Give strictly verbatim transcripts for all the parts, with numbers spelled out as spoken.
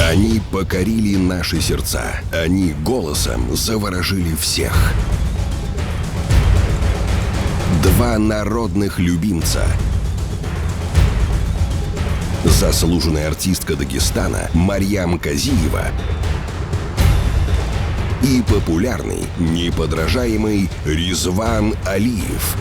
Они покорили наши сердца. Они голосом заворожили всех. Два народных любимца. Заслуженная артистка Дагестана Марьям Казиева и популярный, неподражаемый Ризван Алиев.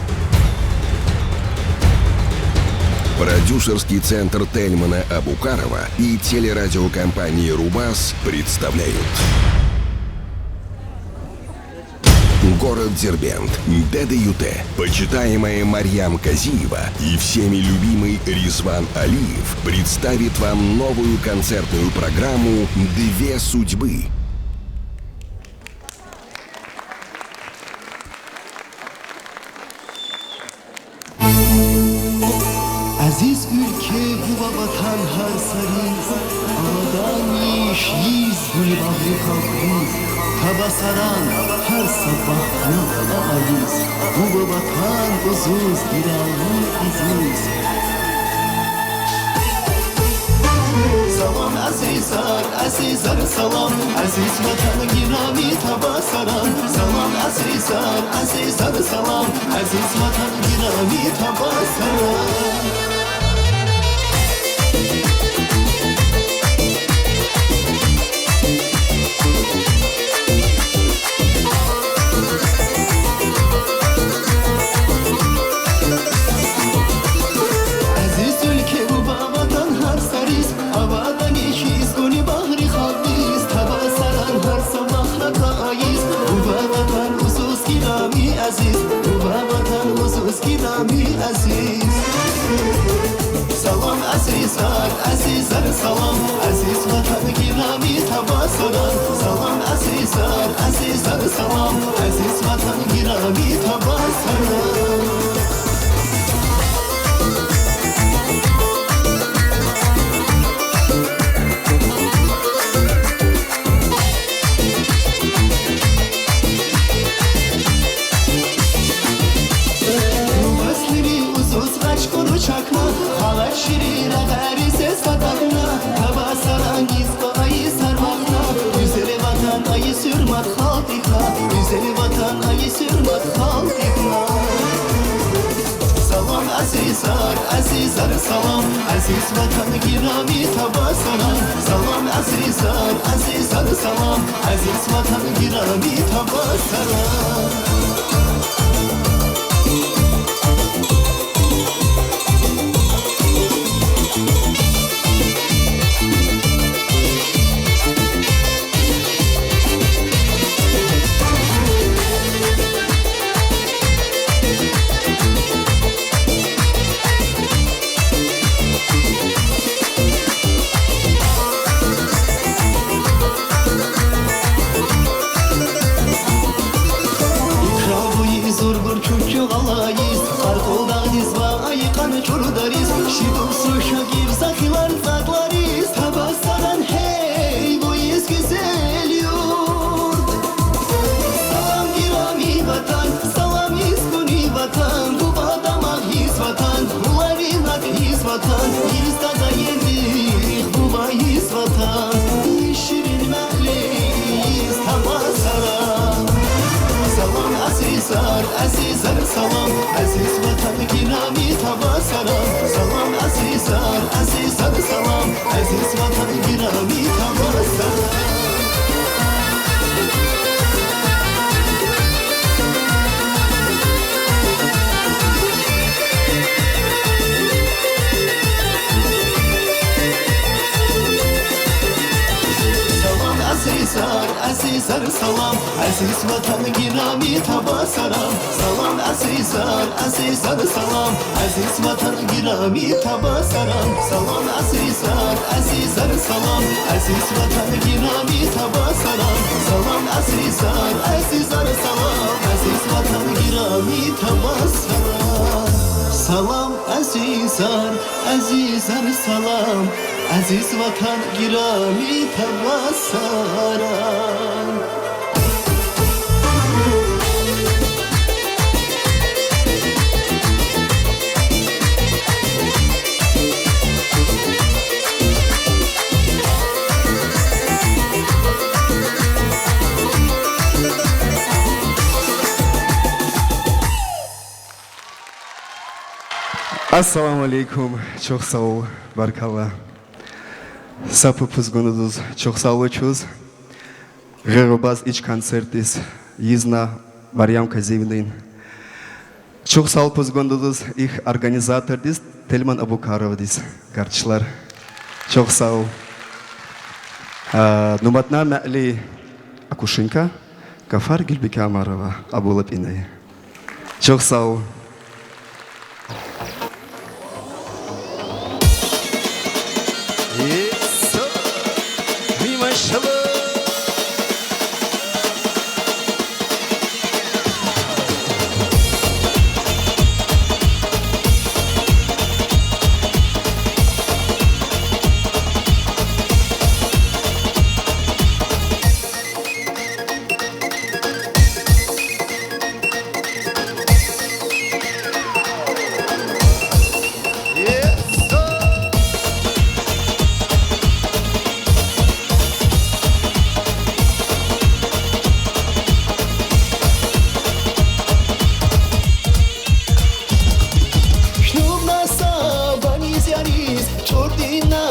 Продюсерский центр Тельмана Абукарова и телерадиокомпании «Рубас» представляют. Город Дербент, Деде-Юте. Почитаемая Марьям Казиева и всеми любимый Ризван Алиев представит вам новую концертную программу «Две судьбы». Азиз уьлкве, буба ватан, гьар сариз авадан йиш ийиз, гуьлбагьри халкьдиз, табасаран гьар са бахтнавар айиз, буба ватан, узуз гирами азиз. Салам, азизар, азизар, салам, азиз ватан гирами, табасаран. Салам, азизар, азизар, салам, азиз ватан гирами, табасаран. Азиз уьлкве, буба ватан, гьар сариз авадан йиш ийиз, гуьлбагьри халкьдиз, табасаран гьар са бахтнавар айиз, буба ватан, узуз гирами азиз, буба ватан, узуз гирами азиз. Салам, азизар, азизар, салам, азиз ватан гирами, табасаран. Салам, азизар, азизар, салам, азиз ватан гирами, табасаран. Узуз къачкъуру чакна, халат ширин рагъари сес атакна, табасаран гиз къайи сарватна, гуьзел ватан, айи сюрмат халкьдикна, гуьзел ватан, айи сюрмат халкьдикна. Салам, азизар, азизар, салам, азиз ватан гирами, табасаран. Салам, азизар, азизар, салам, азиз ватан гирами, табасаран. Икра буйи зургур чуччугъалайиз, къаркъул дагъдиз ва айыкъан чурдариз, шидул су шагьир захилан сатлариз, табасаран гьей, буйиз гуьзел юрт. Салам, гирами ватан, салам, изгуни ватан, буба дамах ийиз ватан, буларин ат ийиз ватан, ирс дада ендих буба ийиз ватан, ширин мягьлейиз, табасаран. Салам, азизар, азизар, салам, азиз ватан гирами, табасаран. Салам, азизар, азизар, салам, азиз ватан гирами, табасаран. Салам, азизар, азизар, салам, азиз ватан гирами, табасаран. Салам, азизар, азизар, салам, азиз ватан гирами, табасаран. Салам, азизар, азизар, салам, азиз ватан гирами, табасаран. Салам, азизар, азизар, салам, азиз ватан гирами, табасаран. Салам, азизар, азизар, салам, азиз ватан гирами, табасаран. Ассаламу алейкум, чох сау ол, баркалла. Сапы пус гондудуз чох саулучуз. Гербаз ич концертдиз йизна Марьям Казиевнаин. Чох сау ол пус гондудуз, их организатордиз Тельман Абукаровдиз. Гарчылар. Чох сау ол. А, Нубатна маьли акушерка Гафар Гюльбикеамарова, Абула пинай. Чох сау ол. Шнувна са бани зиярис, чордина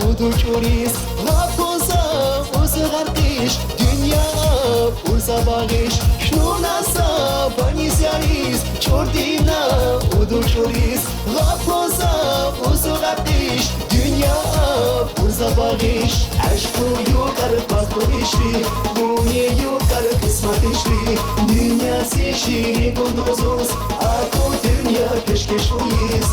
уду чуриз, лап гоза узгардиш, дуния бурза багиш. Шнувна са бани зиярис, чордина уду чуриз, лап гоза узгардиш, дуния бурза багиш. Ашкъ ю карк бахтишри, гуми ю карк къисметишри, дуния зи ширин гондузуз, аку дуния пешкеш уйиз.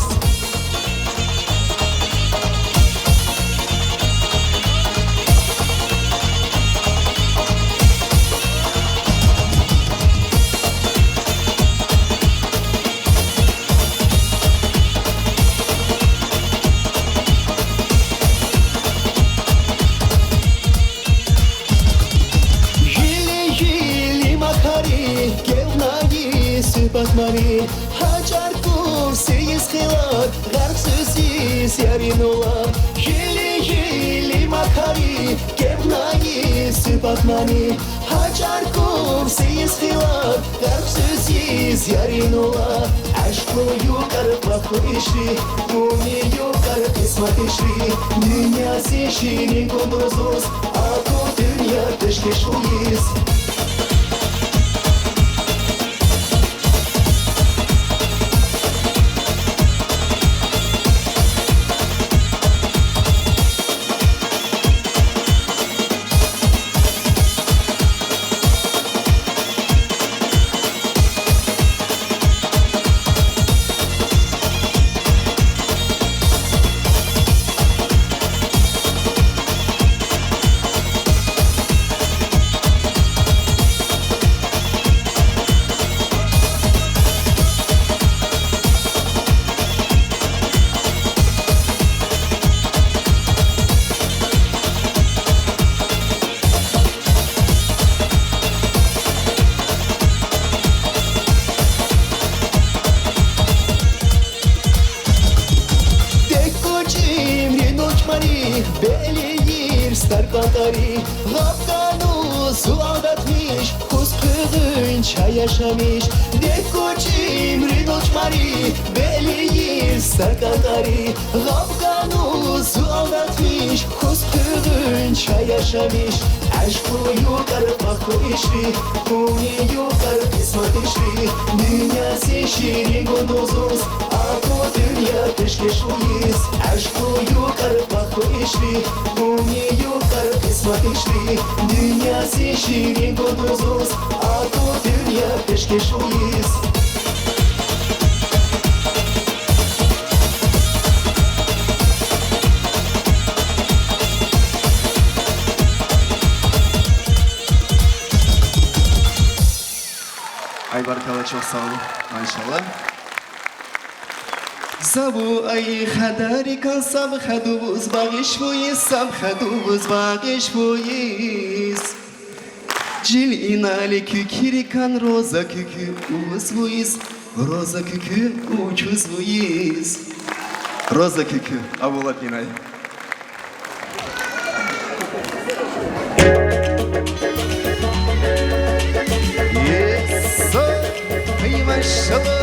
Жили-жили макари, гелнаи сипатмари, ҳаҷар куфсиис хилат, ғарқ сусиис яринула. Жили-жили макари, гелнаи сипатмари, ҳаҷар куфсиис хилат, ғарқ сусиис яринула. Ашкъ ю карк бахтишри, гуми ю карк къисметишри, дуния зи ширин гондузуз, аку дуния пешкеш уйиз. Декко чимри нокмари, белийир стар кантари, лап гану зул алдатмиш, хуз къугъун чай яшамиш. Декко чимри нокмари, белийир стар кантари, лап гану зул алдатмиш, хуз къугъун чай яшамиш. Ашкъ ю карк бахтишри, гуми ю карк къисметишри, дуния зи ширин гондузуз, аку дуния пешкеш уйиз. Ашкъ ю карк бахтишри, гуми ю карк къисметишри, дуния зи ширин гондузуз, аку дуния пешкеш уйиз. Ай, баркалла, чох сав олун. Машалла. Забу ай хадарикан, саб хадувуз багъишвуйиз, саб хадувуз багъишвуйиз. Жилинали куькирикан роза куькуь увузвуйиз, роза куькуь учузвуйиз. Роза куькуь, Абула пинай. Ай, машалла.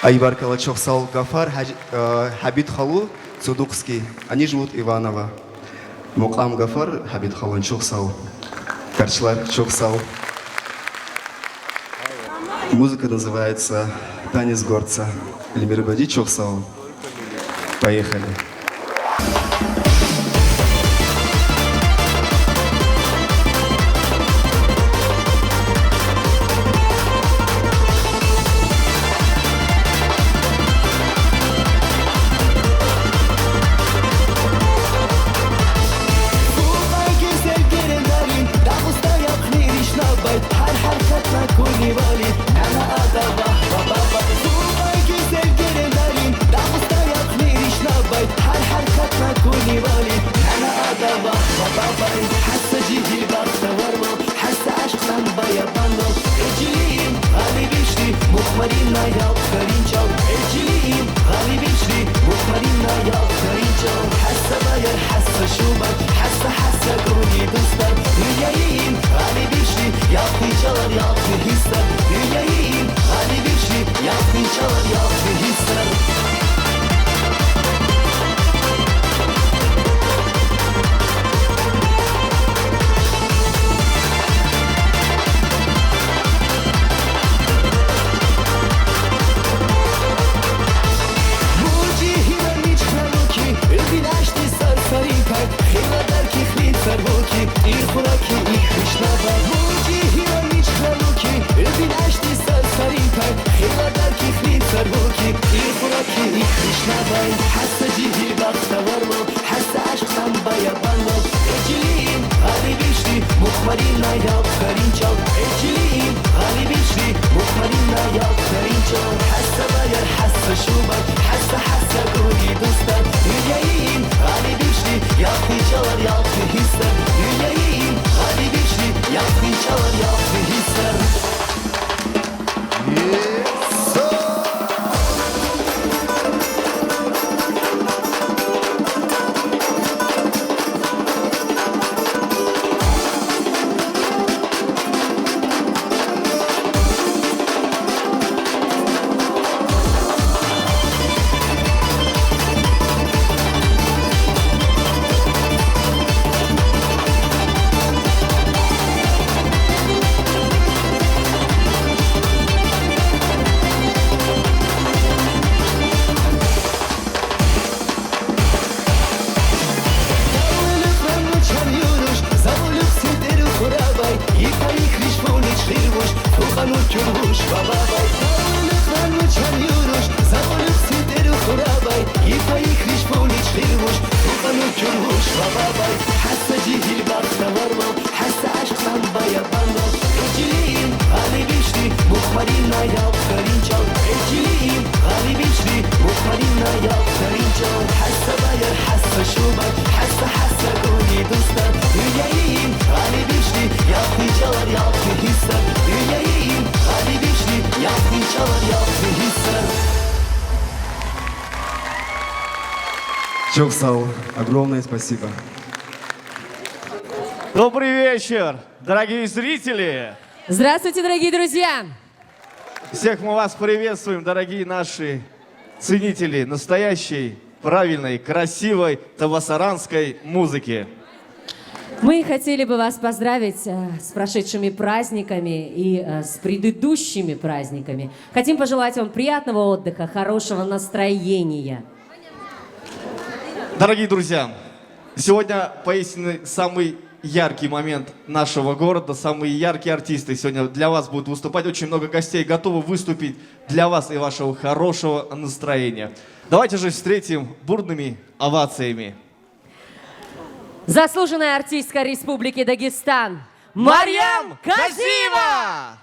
Ай, баркалла, чох сау бол, Гафар, Хабит халу, Цудукский. Они живут Иваново. Мукъам Гафар, Хабит халун, чох сау бол. Карчылар, чох сау бол. Музыка называется «Танец горца». Эльмира Бади, чох сау бол. Поехали. Чох сау бол. Огромное спасибо. Добрый вечер, дорогие зрители! Здравствуйте, дорогие друзья! Всех мы вас приветствуем, дорогие наши ценители настоящей, правильной, красивой табасаранской музыки. Мы хотели бы вас поздравить, э, с прошедшими праздниками и, э, с предыдущими праздниками. Хотим пожелать вам приятного отдыха, хорошего настроения. Дорогие друзья, сегодня поистине самый яркий момент нашего города, самые яркие артисты сегодня для вас будут выступать. Очень много гостей готовы выступить для вас и вашего хорошего настроения. Давайте же встретим бурными овациями заслуженная артистка Республики Дагестан Марьям Казиева!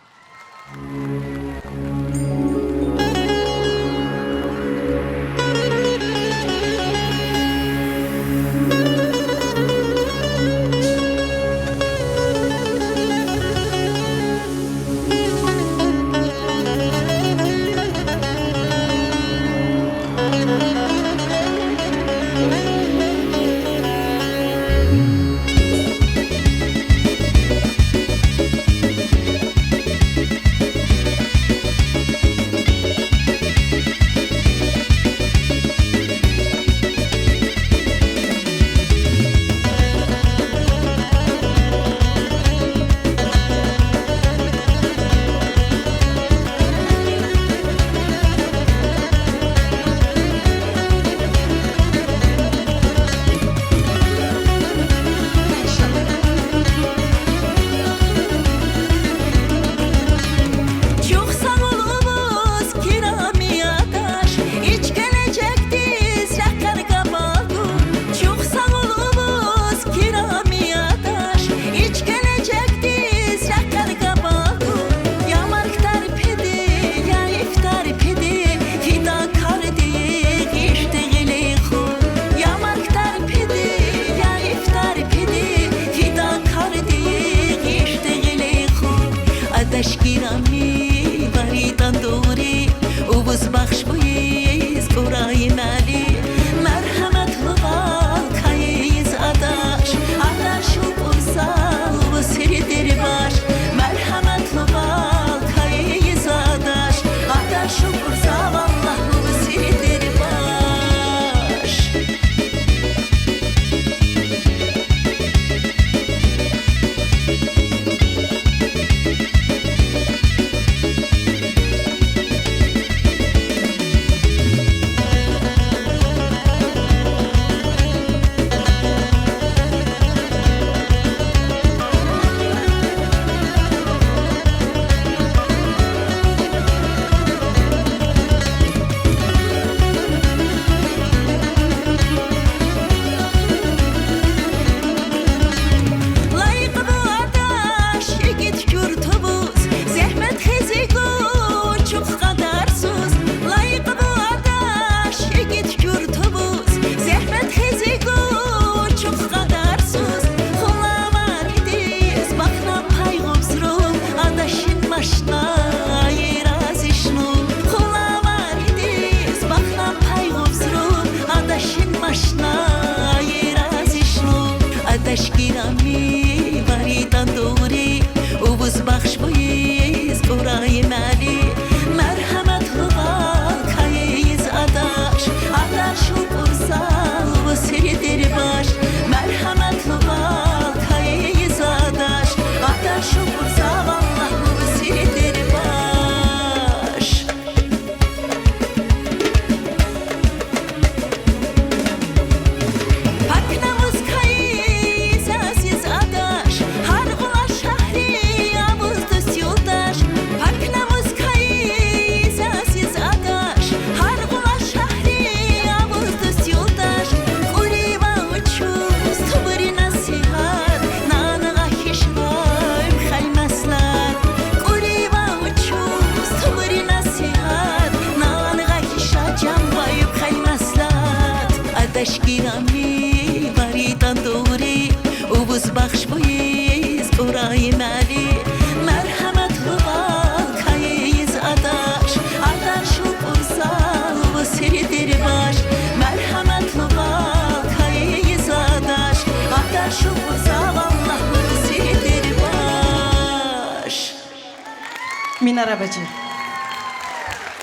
Минара бажи.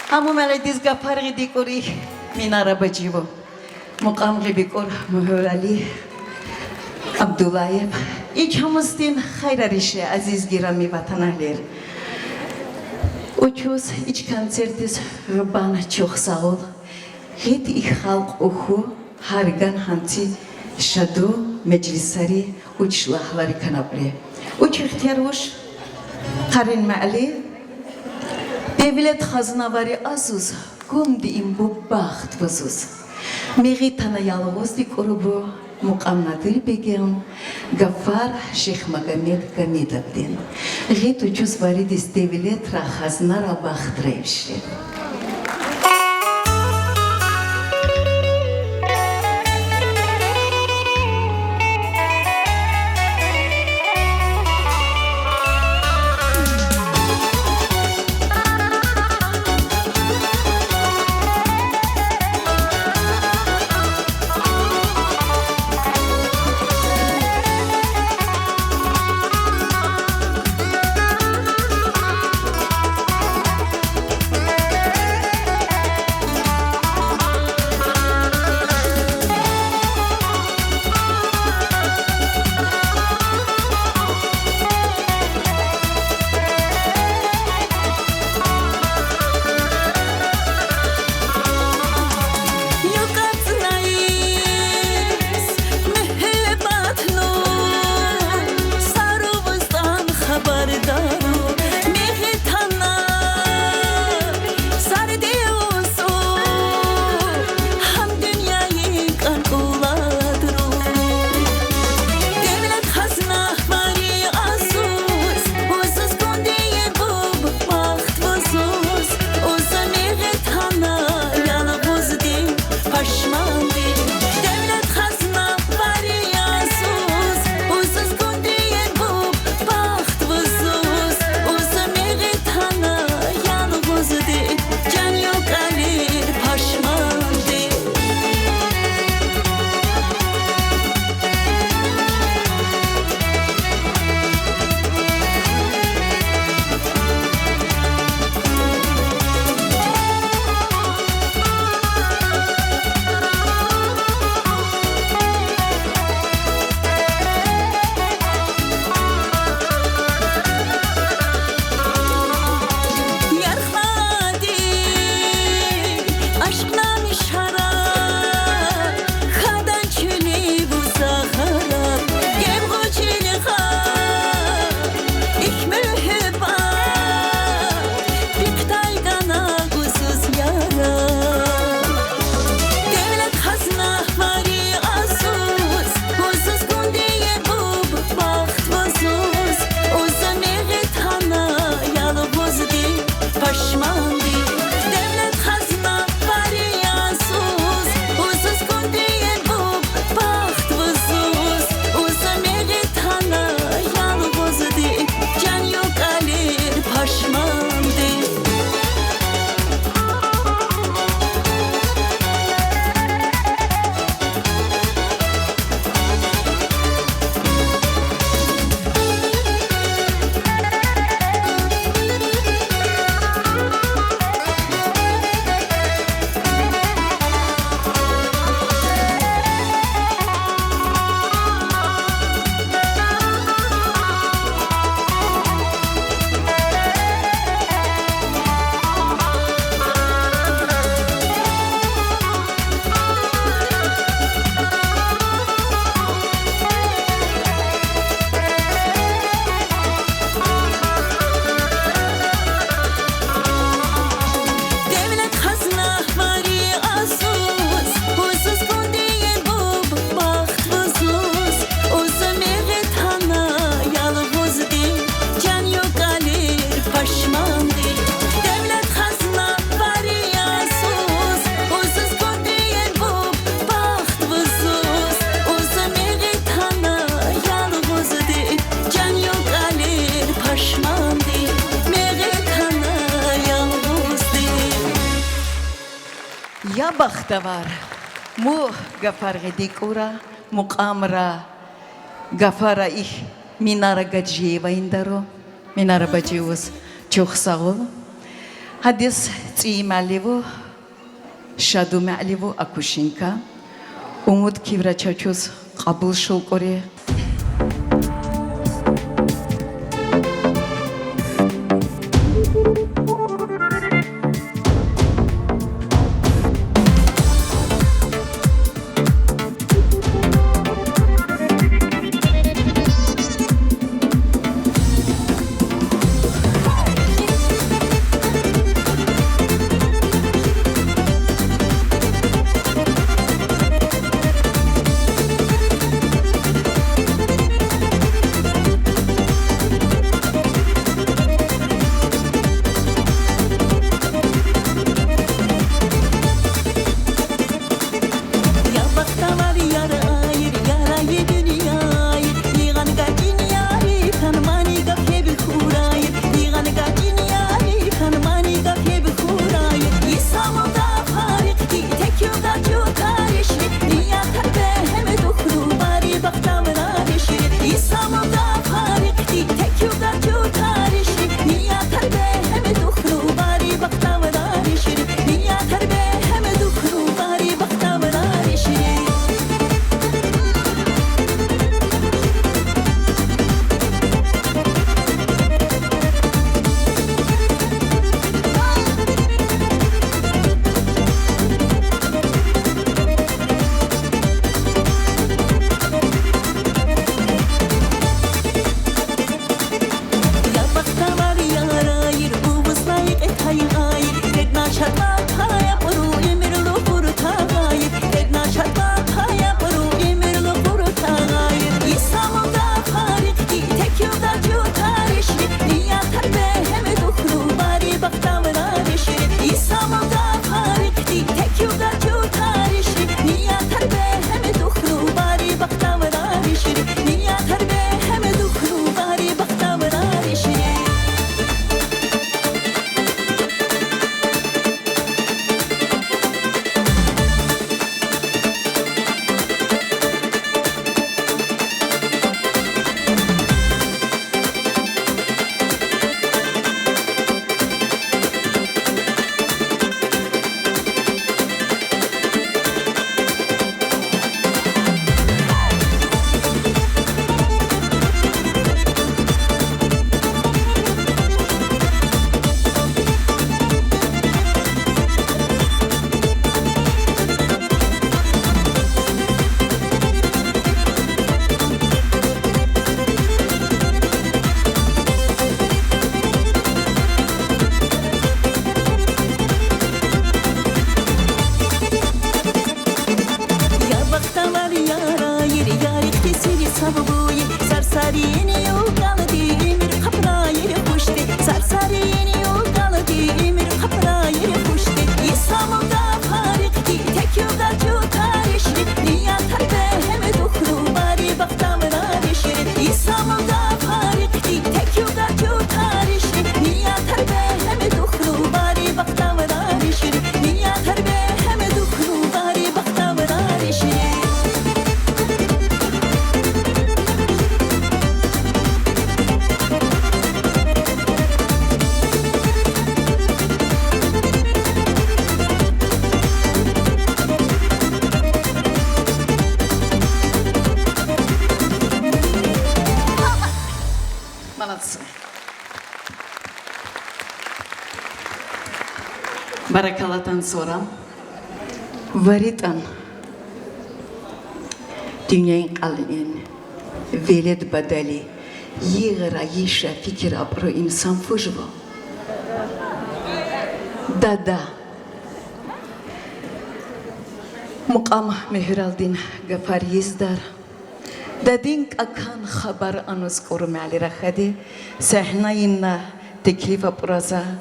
Аму мелодиз Гафар гиди кури, Минара бажибу. Мукъам гиби кур Мугьур Али Абдуллаев. И чамустин хайрар ише, азиз герами ватанэгьлияр. Учуз ич концертдиз гъилбан чохсаул. Гетт и халкь уху, гьарган гьанци шаду межлисари, уч лагьлари канабри. Уч ихтияр уш, къарин мали. Девлет хазна вари азуз, гунди им буб бахт вузуз. Мегьи тана ялгъузди курубу, мукъам Надирбегин, Гафар Шихмагомед Гамидовдин. Гетт учуз варидиз девлетра, хазнара, бахтра эвши. Я бахтавар. Му Гафар гиди кура, мукъамра Гафара ихь Минара Гаджиева индаро. Минара бажи, уз Чухсагъул. Гьадис цӀийи мягьлево, шаду мягьлево акушинка. Умуд Киврача чус къабул шулкъури. Молодцы. Баракалла тан, Сора. Варитан. Дуняйин кьалин велед бадали, йигъара йиша фикир апӀро инсан фужва. Дада. Мукьвал Мегьурадин гафар йиздар. Дадин кӀакан хабар ануз кӀур мягьле рахади, сегьнайна теклиф апӀурзава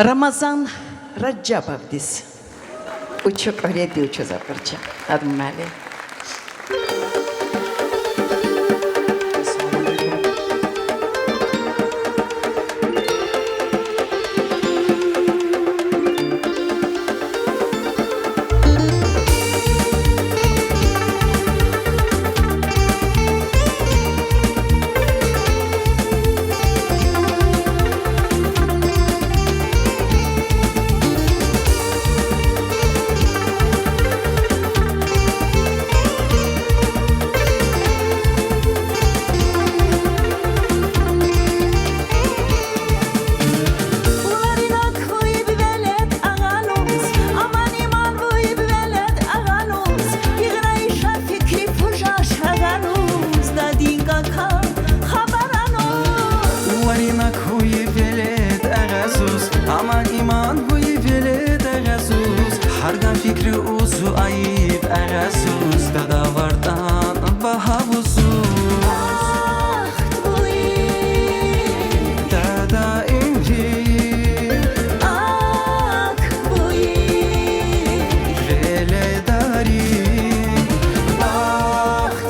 Рамазан Раджабовдиз. Учу кьуьредди учуз апӀурча ад мягьле. Ана хуй велед эгезус, аман иман хуй велед эгезус, хар ган фикри усу айиб эгезус, дада вартан баһа усу. Бахт буйи, дада имри, ак буйи, веледари, бахт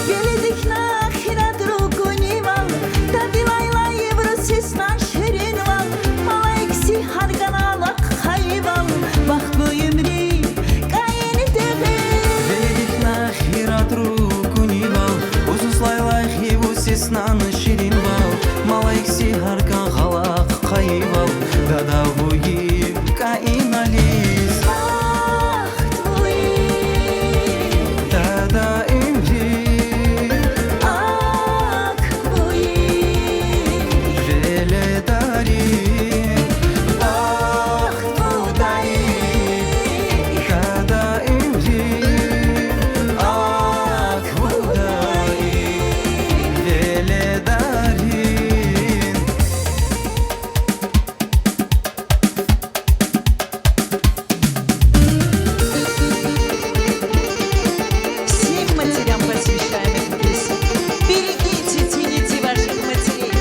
Веледик на хирад ругунивал, дадилайлай ибру сиснан ширинвал, малайкси харгана лак хайвал, бахт буйи имри каин дегил. Веледик на хирад ругунивал, узуз лайлай хиву сиснан ширинвал, малайкси харгана лак хайвал, дада буйи каин алис. Бахт буйи, дада имри, ак буйи, веледари, бахт буйи, дада имри, ак буйи, веледари. Всем матерям посвящаем эту песню. Берегите, цените ваших матерей.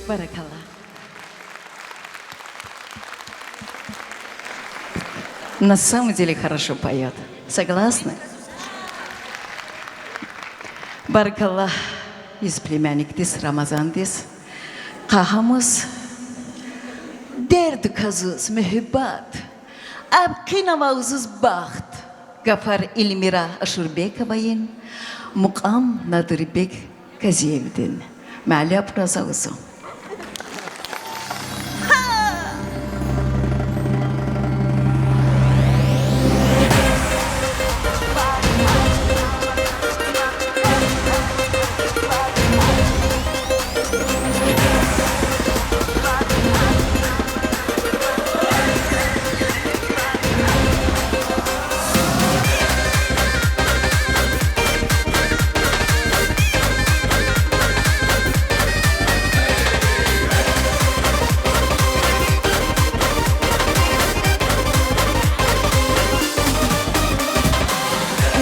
Баракалла. На самом деле хорошо поёт. Согласны? Баркалла, из племянникдиз, Рамазандиз. Кахамыз дерт казус муьгьуьббат, аб кина вавзус бахт. Гафар Эльмира Ашурбековаин, мукъам Надырбек Казиевдин. Мали апураза узу.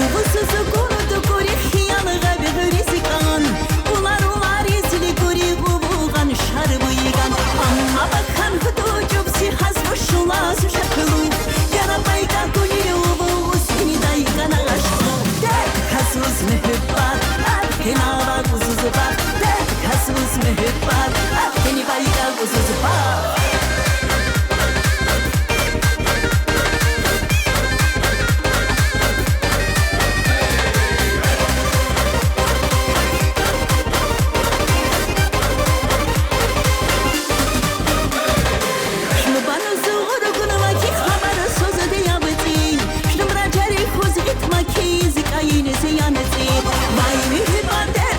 Увузуз гунуд гурихъ ялгъа бигъуриз кан, улар-улар изли гури увуган шарбуйган. Амма бакан хуту чубси хазбушула сушакылу, яра байга гунир уву усини дайгана гашку. Дерт казус муьгьуьббат, аб кина вавзус бахт. Дерт казус муьгьуьббат, аб кина вайга гузуз бахт. Шнубан зугъур гунва ки хабар созди ябти, шнубра жари хуз гитма ки зи каин зиянти. Вай муьгьуьббат, дерт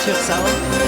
Çok sağ ol.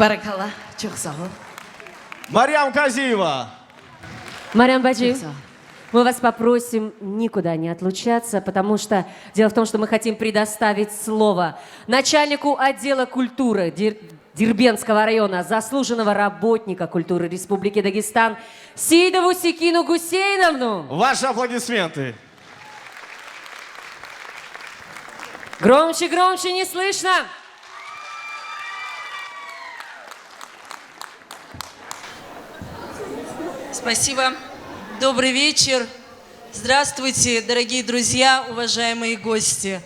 Баракалла, çok sağ ol. Марьям Казиева. Марьям баджи, мы вас попросим никуда не отлучаться, потому что дело в том, что мы хотим предоставить слово начальнику отдела культуры Дер-, Дербентского района, заслуженного работника культуры Республики Дагестан Сеидову Секину Гусейновну. Ваши аплодисменты. Громче, громче, не слышно. Спасибо. Добрый вечер. Здравствуйте, дорогие друзья, уважаемые гости.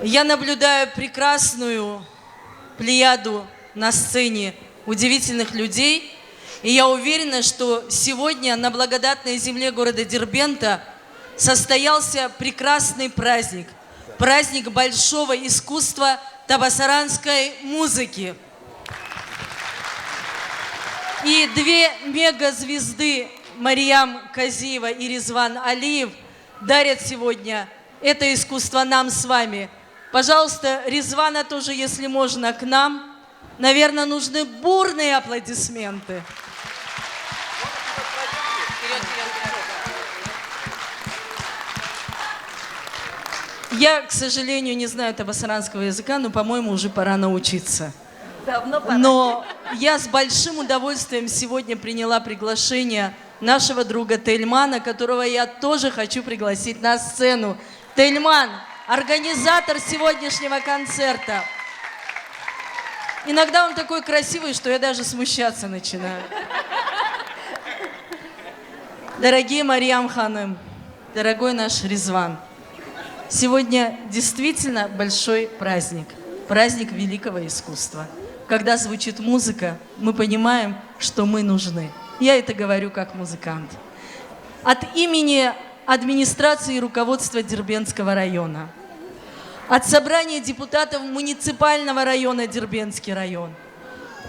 Я наблюдаю прекрасную плеяду на сцене удивительных людей. И я уверена, что сегодня на благодатной земле города Дербента состоялся прекрасный праздник. Праздник большого искусства табасаранской музыки. И две мегазвезды Марьям Казиева и Ризван Алиев дарят сегодня это искусство нам с вами. Пожалуйста, Ризвана тоже, если можно, к нам. Наверное, нужны бурные аплодисменты. Я, к сожалению, не знаю табасаранского языка, но, по-моему, уже пора научиться. Давно пора. Но я с большим удовольствием сегодня приняла приглашение нашего друга Тельмана, которого я тоже хочу пригласить на сцену. Тельман, организатор сегодняшнего концерта. Иногда он такой красивый, что я даже смущаться начинаю. Дорогие Марьям ханым, дорогой наш Ризван, сегодня действительно большой праздник, праздник великого искусства. Когда звучит музыка, мы понимаем, что мы нужны. Я это говорю как музыкант. От имени администрации и руководства Дербентского района, от собрания депутатов муниципального района Дербентский район,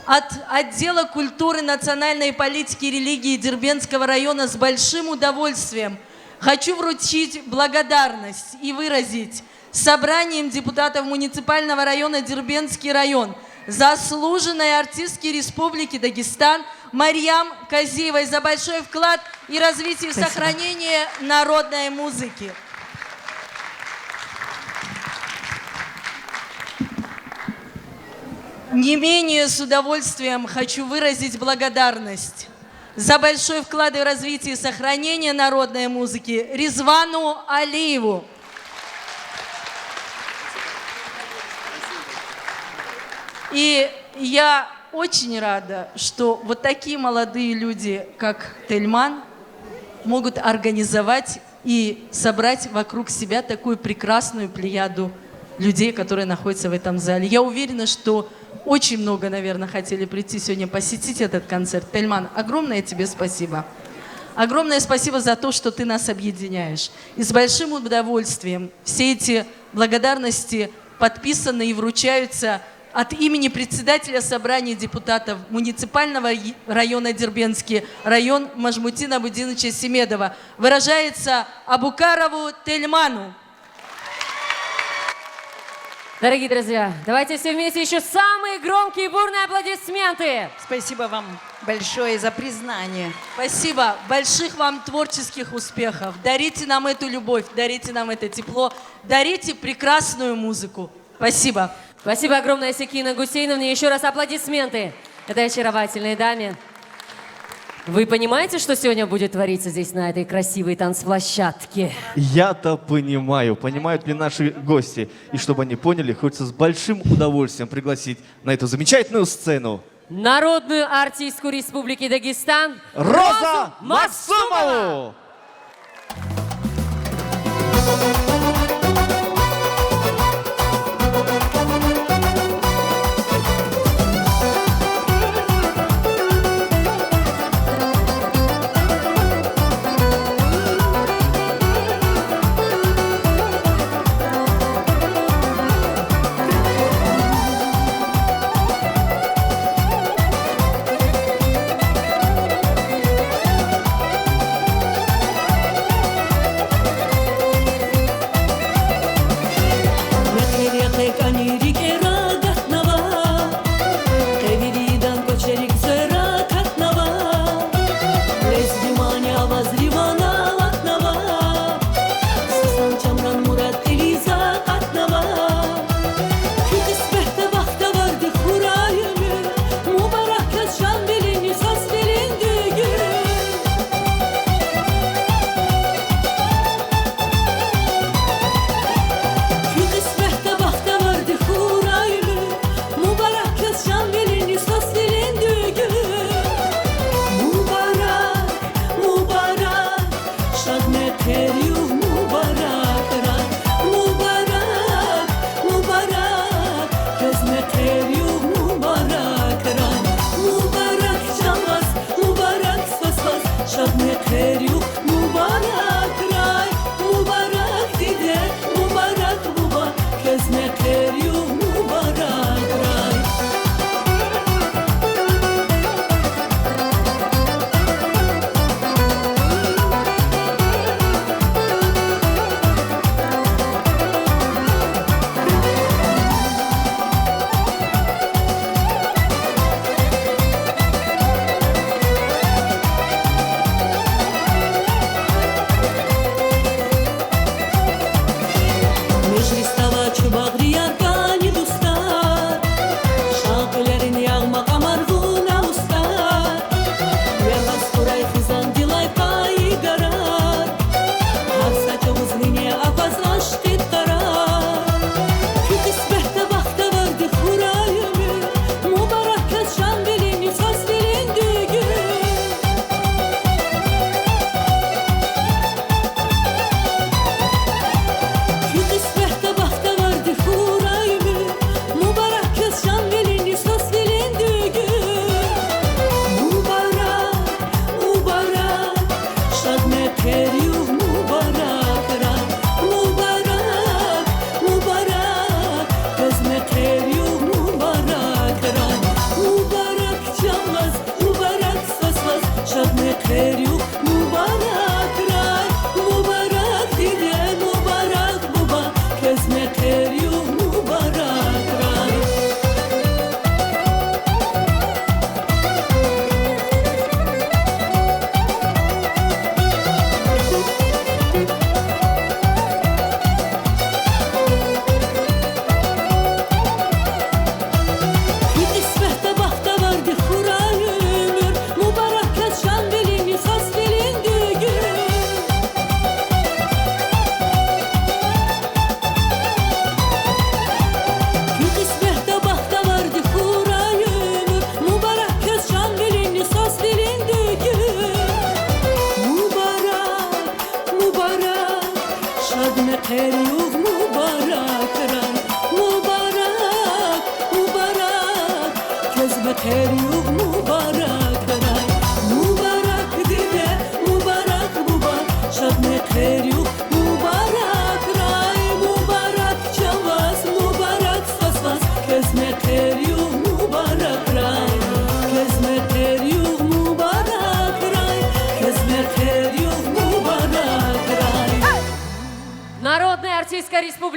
от отдела культуры, национальной политики и религии Дербентского района с большим удовольствием хочу вручить благодарность и выразить собранием депутатов муниципального района Дербентский район заслуженной артистке Республики Дагестан Марьям Казиевой за большой вклад и развитие, и сохранение народной музыки. Не менее с удовольствием хочу выразить благодарность за большой вклад в развитие и сохранение народной музыки Ризвану Алиеву. И я очень рада, что вот такие молодые люди, как Тельман, могут организовать и собрать вокруг себя такую прекрасную плеяду людей, которые находятся в этом зале. Я уверена, что очень много, наверное, хотели прийти сегодня посетить этот концерт. Тельман, огромное тебе спасибо. Огромное спасибо за то, что ты нас объединяешь. И с большим удовольствием все эти благодарности подписаны и вручаются от имени председателя Собрания депутатов муниципального й-, района Дербентский район Мажмутина Абудиновича Семедова. Выражается Абукарову Тельману. Дорогие друзья, давайте все вместе ещё самые громкие и бурные аплодисменты. Спасибо вам большое за признание. Спасибо. Больших вам творческих успехов. Дарите нам эту любовь, дарите нам это тепло, дарите прекрасную музыку. Спасибо. Спасибо огромное Секине Гусейновне. Ещё раз аплодисменты этой очаровательной даме. Вы понимаете, что сегодня будет твориться здесь, на этой красивой танцплощадке? Я-то понимаю. Понимают ли наши гости? И чтобы они поняли, хочется с большим удовольствием пригласить на эту замечательную сцену народную артистку Республики Дагестан Роза Магсумову!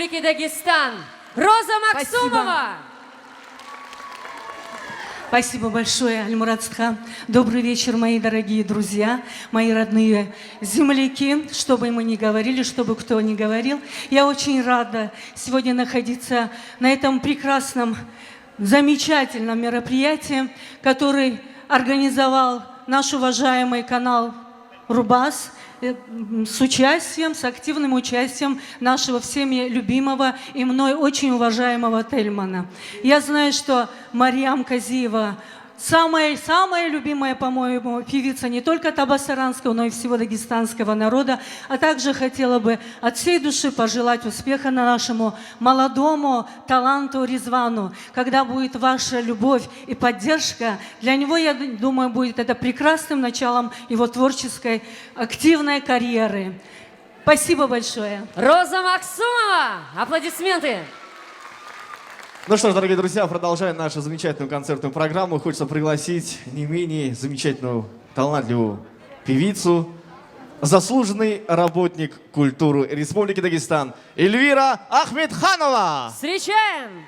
Дагестан. Роза Максумова. Спасибо большое, Альмурат Стха. Добрый вечер, мои дорогие друзья, мои родные земляки, что бы мы ни говорили, что бы кто ни говорил. Я очень рада сегодня находиться на этом прекрасном, замечательном мероприятии, который организовал наш уважаемый канал Рубас, э, м, с участием, с активным участием нашего всеми любимого и мной очень уважаемого Тельмана. Я знаю, что Марьям Казиева самая, самая любимая, по-моему, певица не только табасаранского, но и всего дагестанского народа. А также хотела бы от всей души пожелать успеха на нашему молодому таланту Ризвану. Когда будет ваша любовь и поддержка, для него, я д-, думаю, будет это прекрасным началом его творческой, активной карьеры. Спасибо большое. Роза Максумова. Аплодисменты. Ну что ж, дорогие друзья, продолжая нашу замечательную концертную программу, хочется пригласить не менее замечательную, талантливую певицу, заслуженный работник культуры Республики Дагестан Эльвира Ахмедханова. Встречаем!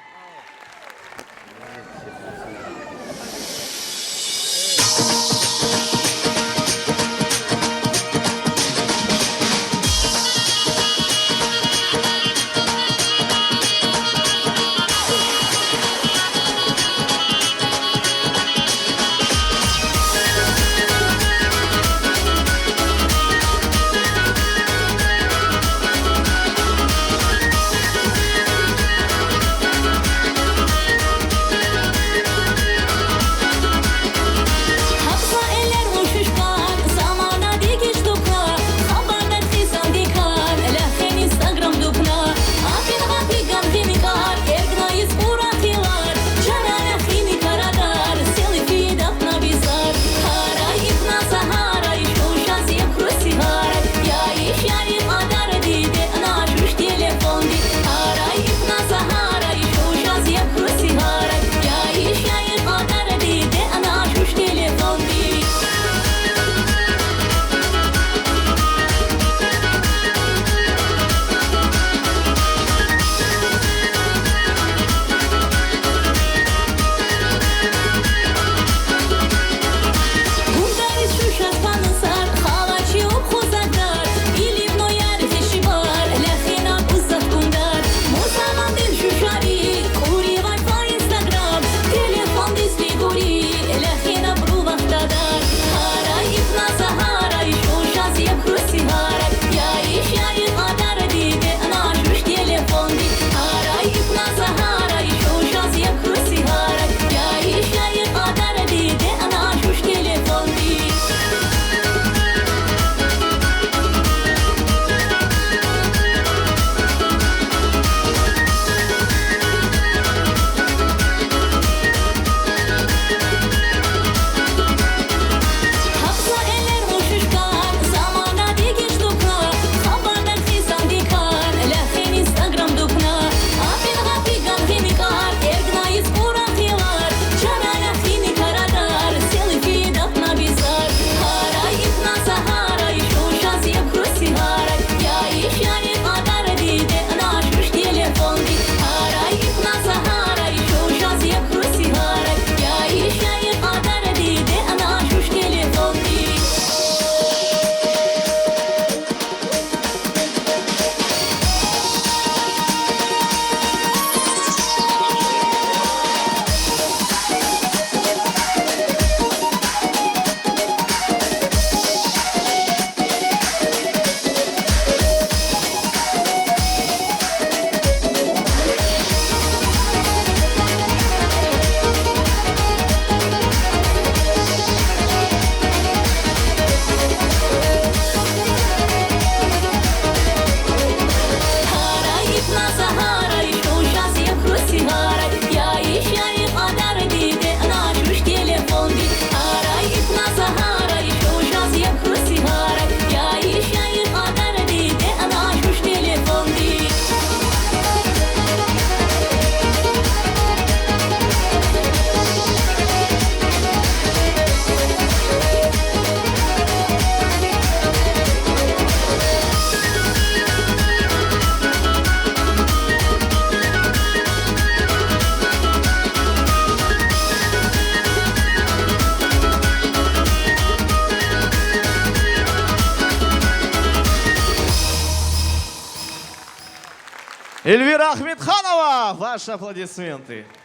Эльвира Ахмедханова, ваши аплодисменты.